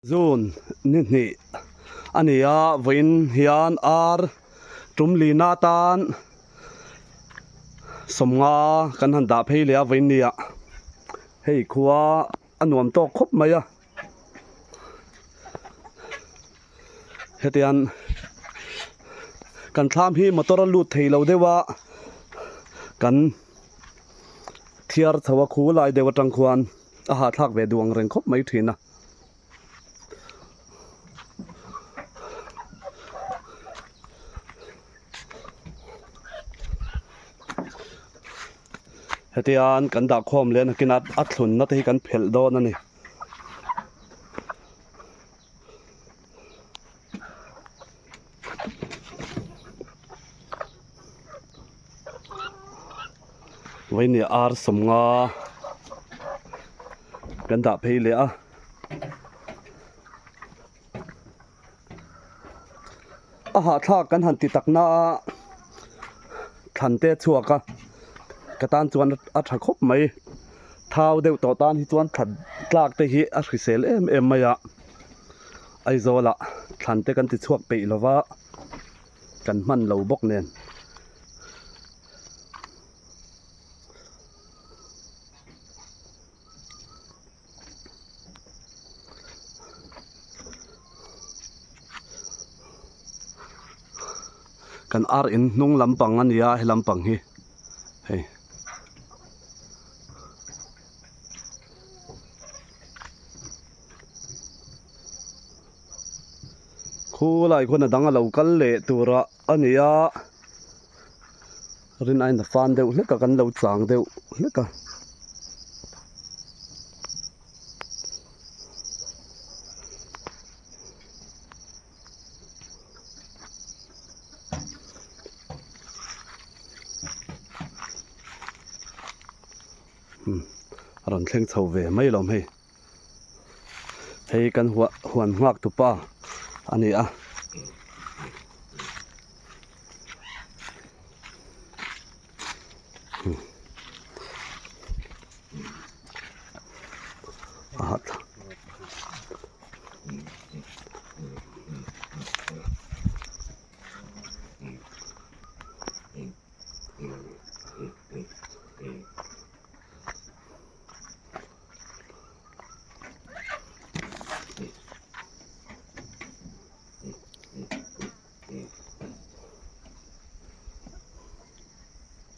June ni hnih a ni a, vawiin hian ar tum lina atan sawmnga kan han dah phei leh a vawiin nia hei khua a nuam tawk khawp mai a hetiang kan thlam hi motor a lut thei lo deuh a kan thiar chho a khu lai deuh atang khuan. A hahthlak ve duh ang reng khawp mai thin a. Hetian kan dah khawm leh nakin a a thlunna te hi kan phelh dawn a ni. Vawinia ar sawmnga kan dah phei leh a a hahthlak kan han ti tak na a thlan te a chhuak a ka tan chuan a tha khawp mai thau deuh tawh tan hi chuan thlan tlak te hi a hrisel em em mai a Aizawl ah thlan te kan ti chhuak peih lo va kan hman lo bawk nen. Kan ar in hnung lampang a nia he lampang hi hei. Khulai khuan a dang a lo kal leh tur a ni a rin aiin a fan deuh hlek a kan lo chang deuh hlek a. A rawn thleng chho ve mai lo hei. Hei kan huah huan nghak tupa a ni a.